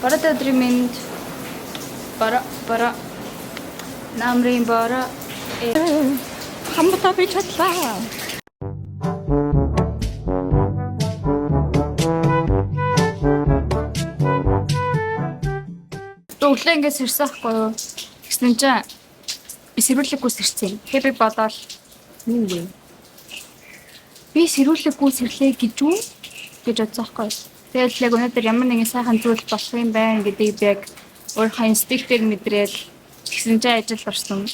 Бороо өдрийн мэнд. Бороо бороо. Намрын бороо. Хамтаа би чадлаа. Өглөө ингээд сэрсэн ахгүй юу? Тэгсэн чинь би сэрүүлэггүй сэрсэн. Тэгэхээр би бодоол Юу вэ? би сэрүүлэггүй сэрлээ гэж үү гэж бодсон ахгүй юу? Тэгэл яг өнөөдөр ямар нэгэн сайхан зүйл болох юм байна гэдгийг би яг өөрийнхөө инстинктээр мэдрээл тэгсэн чинь ажил орсон.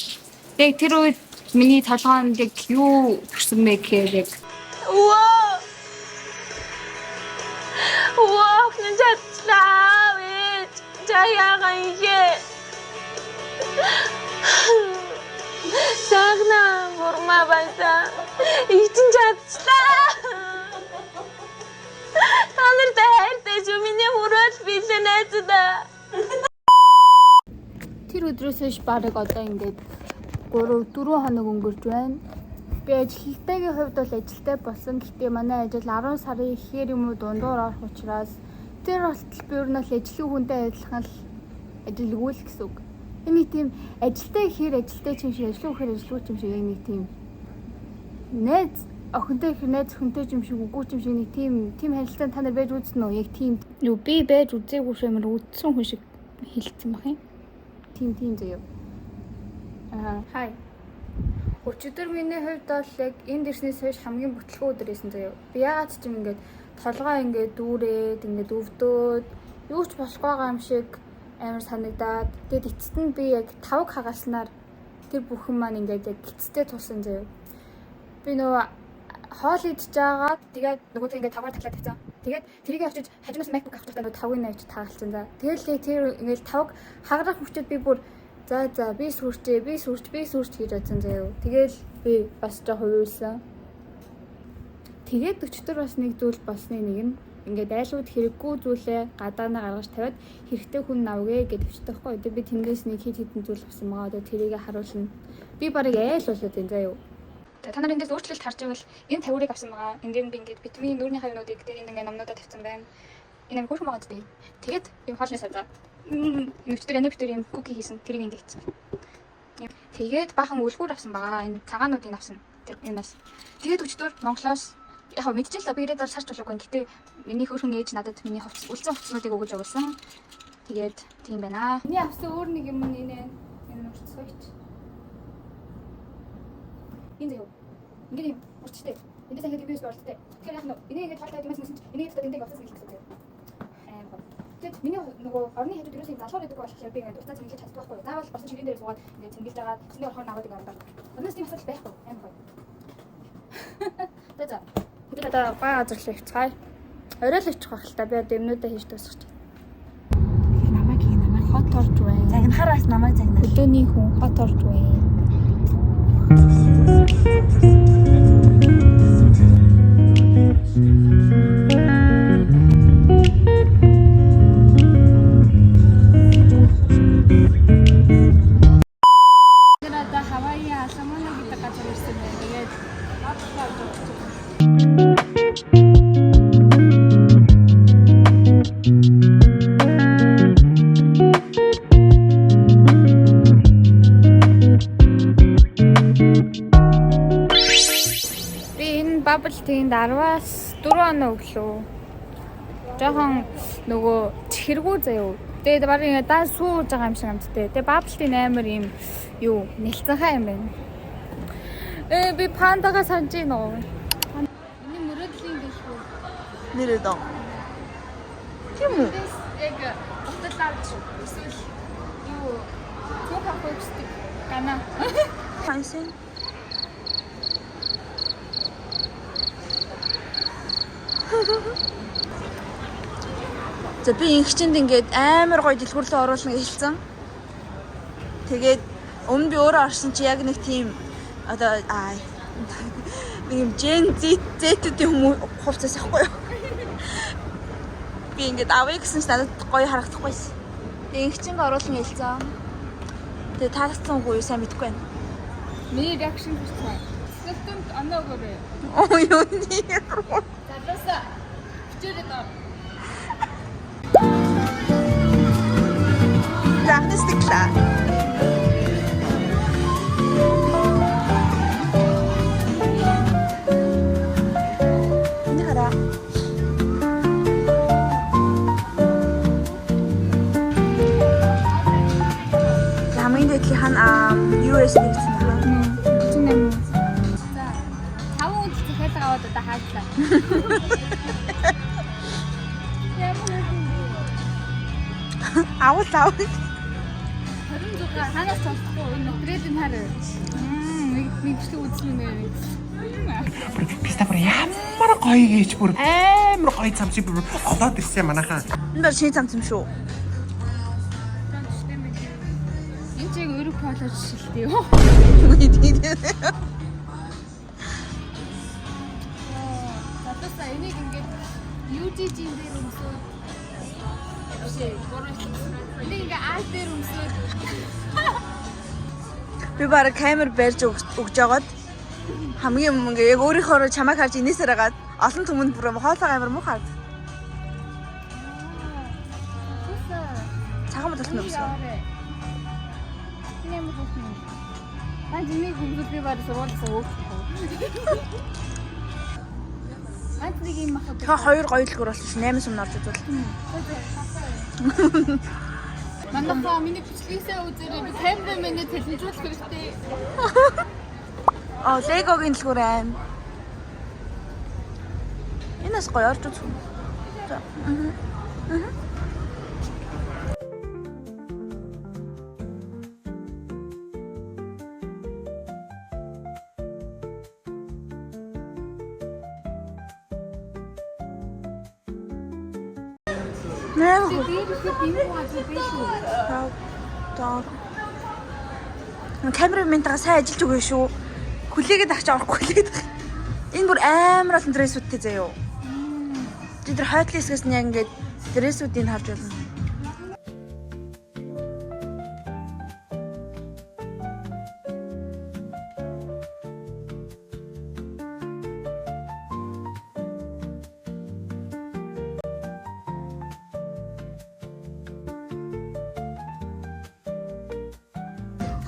Яг тэр үед миний толгойнд яг юу төрсөн бэ гэхээр яг Өвөө. Өвөө, охин нь чадлаа ээж. За яагаа ийхээ. Сагна бурма байсан. Ичин чадлаа. Та нартай хайртай шүү. Миний мөрөөл билээ найзуудаа. Тэр өдрөөс хойш бараг одоо ингээд 3 4 хоног өнгөрч байна. Би ажилтайгийн хувьд бол ажилтай болсон. Гэхдээ манай ажил 10 сарын ихээр юм уу дундуур орох учраас тэр болтол би ер нь бол ажилгүй хүнтэй адилхан л ажилгүй л гэсэн үг. Энэ нэг тийм ажилтай ихээр ажилтай ч юм шиг, ажилгүй ихээр ажилгүй ч юм шиг яг нэг тийм найз охинтой ихээр найз охинтой ч юм шиг үгүй ч юм шиг нэг тийм тийм харилцаанд та нар байж үзсэн үү? Яг тийм юу би байж үзээгүй шимэр үзсэн хүн шиг хэлсэн байх юм. Тийм тийм заяа. Аа. Хай. Өчигдөр миний хувьд бол яг энд ирснээс хойш хамгийн бүтлгүй өдөр байсан заяа. Би яагаад ч юм ингээд толгой ингээд дүүрээд ингээд өвдөөд юу ч болохгүй байгаа юм шиг амар санагдаад тэгээд эцэст нь би яг тавг хагалснаар тэр бүхэн маань ингээд яг эцэстээ тулсан заяа. Би нөгөө хоол идэж байгаа. Тэгээд нөгөөдөө ингээд тавгаар таглаад тавьсан. Тэгээд тэрийг очиж хажуунаас MacBook авах гэдэг нөгөө тавыг навч тагалцсан за. Тэгэл яг тэр ингээд тавг хагарах хүчээд би бүр за за би сүрчээ, би сүрч, би сүрч гэж бодсон заяа. Тэгэл би бас жоох уйлсан. Тэгээд өчтөр бас нэг зүйл болсны нэг нь ингээд айлууд хэрэггүй зүйлээ гадаана гаргаж тавиад хэрэгтэй хүн навгээ гэж тавьчихдаг байхгүй. Тэгээд би тэндээс нэг хэд хэдэн зүйл авсан байгаа. Одоо тэрийг харуулна. Би барыг айл болоод байна заяа. Та нар эндээс өөрчлөлт харж байвал энэ тавиурыг авсан байгаа. Энд дээр нь би ингээд витамин нүүрнийхээ юмнуудыг дээр энд ингээд номнуудаа тавьсан байна. Энэ амар хөөрхөн байгаа зү. Тэгээд юм хоолны савзаа. Өчтөр энэ битэр юм куки хийсэн. Тэрийг ингээд хийсэн. Тэгээд бахан үлгүүр авсан байгаа. Энэ цагаануудыг авсан. Тэр юмас. Тэгээд өчтөр Монголоос яг хав мэдчихэл л би ирээд бол сарч болоогүй. Гэтэ миний хөөрхөн ээж надад миний хувцас үлдсэн хувцснуудыг өгөж явуулсан. Тэгээд тийм байна. Миний авсан өөр нэг юм нь энэ энэ урт свич. Энэ заяа. Ингээд юм уртчтэй. Эндээс ингээд юм биш болттой. Тэгэхээр яг нь энийг ингээд тоолтой юмас мөсөн чинь энийг дотоод эндээ явуулсан гэсэн үг. Аим гоо. Тэгэд миний нөгөө орны хажууд ерөөсөө юм залхуур гэдэг болохоор би ингээд уцаа цэнгэлж чаддаг байхгүй. Заавал орсон ширээн дээр суугаад ингээд цэнгэлж агаад цэний орохоор наваад ингээд ордог. Өнөөс тийм асуудал байхгүй. Аим гоо. За за. Тэгээд одоо гай газар руу явцгаая. Орой л очих байх л та. Би одоо юмнуудаа хийж дуусгах. Намайг хий намайг. Хот орж байна. Загнахаар бас намайг загнаа. Өдөөний хүн хот орж байна. Тэр одоо Хавайи Аламона гэдэг газар ирсэн байна. Тэгээд бодлоо авч байгаа. Би энэ bubble tea-нд 10-аас 4 оноо өглөө. Жохон нөгөө чихэргүй заяо. Тэгээд баг ингээ дан сууж байгаа юм шиг амттай. Тэгээд bubble tea амар юм юу нэлцэнхай юм байна. Э би пандага санаж байна уу? Миний мөрөөдлийн дэлхүү. Нэрээ доо. Тийм үү? Тэс яг утал авч эсвэл юу цүнх авах хүсдэг гана. Хайсан. За би инхчэнд ингээд амар гоё дэлгүүрлөө оруулна гэж хэлсэн. Тэгээд өмнө би өөрөө орсон чи яг нэг тийм одоо аа нэг юм Gen Z Z-үүдийн хүмүүс хувцас ахгүй юу? Би ингээд авъя гэсэн чи надад гоё харагдахгүйсэн. Тэгээд инхчинг оруулна гэж хэлсэн. Тэгээд таалагдсан үгүй юу сайн мэдэхгүй байна. Миний реакшн хүрсэн. Сэтэнд оноо өгөөрэй. Оо юу нэ. Залуусаа бичээрэй доо. Анхны сэтгэлээ. Энэ хараа. Хамгийн дээдлийн хан US нэгдсэн байна. 48. За. 5 үйл захиалга аваад одоо хаачлаа. Ямар юм. Авал авал. 26 ханаас сонсохгүй энэ материалыг хар. Мм нэг нэгчлэг үзсэн юм ээ. Писта бүр ямар гоё гэж бүр амар гоё цамцыг бүр олоод ирсэн манайхаа. Энэ бол шинэ цамц юм шүү. Энэ чиг өөрөө полож шилтэй юу? Залуусаа энийг ингээд UGG-ийн дээр өмсөөд биш ээ, буруу хэлсэн. Энийг ингээд А дээр өмсөөд Би бараг камер барьж өгж жагаад хамгийн өмнө ингээ яг өөрийнхөө чамайг харж инээсээр хагаад олон түмэнд бүр хоолой амар муу хард. Залуусаа Цагаан бодолт нь өмсөө. яваарэ. Энэ ямар хөөрхөн юм? Мань энийг өмсөд би бараг сургуулиасаа өөхөх. Мань нэг юм махад. Тэгэхээр хоёр гоё дэлгүүр болсон шин 8 сум орж үзвэл. Манайхаа миний бичлэгээсээ үзээрэй. Би камерамэнээ цалинжуулах хэрэгтэй. Аа, Легогийн дэлгүүр аим. Энэ бас гоё орж үзв. За. Аа. Нэр Тэр ихэд энэ газар биш үү? доор. Камераментайгаа сайн ажиллаж өгөө шүү. Хүлээгээд авч орохгүй хүлээгээд. Энэ бүр амар олон дрессүүдтэй заяо. Бид нар хойтлын хэсгээс нь яг ингээд дрессүүдийг харж байна.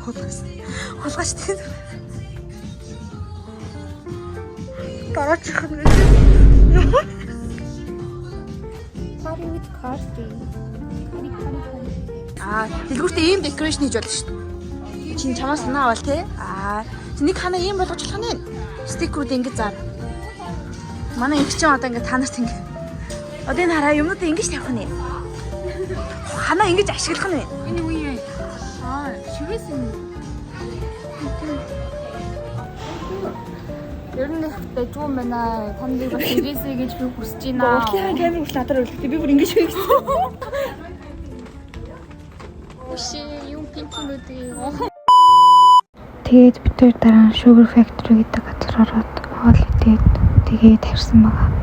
Хулгаш. Хулгаш тийм. Дараач их юм. Party with Cardi. Cardi Cardi Cardi. Аа, дэлгүүртээ ийм декорэшн хийж болно шүү дээ. Чин чамаас санаа авал те. Аа, чи нэг ханаа ийм болгож болох нэ. Стикерүүд ингэж зар. Манай их чинь одоо ингэ та нарт ингэ. Одоо энэ хараа юмнуудыг ингэж тавих нэ. Ханаа ингэж ашиглах нэ. Энэ үе юм. Аа, шивээс юм. Ер нь их дажгүй юм байна. Та нарыг бас ирээсэй гэж би хүсэж байна. Уртлын камер хүртэл надаар үлдээ. Би бүр ингэж хийсэн. Үши юм пинкинүүд юм. Тэгээд бид хоёр дараа нь Sugar Factory гэдэг газар ороод хоол идээд тэгээд харьсан байгаа.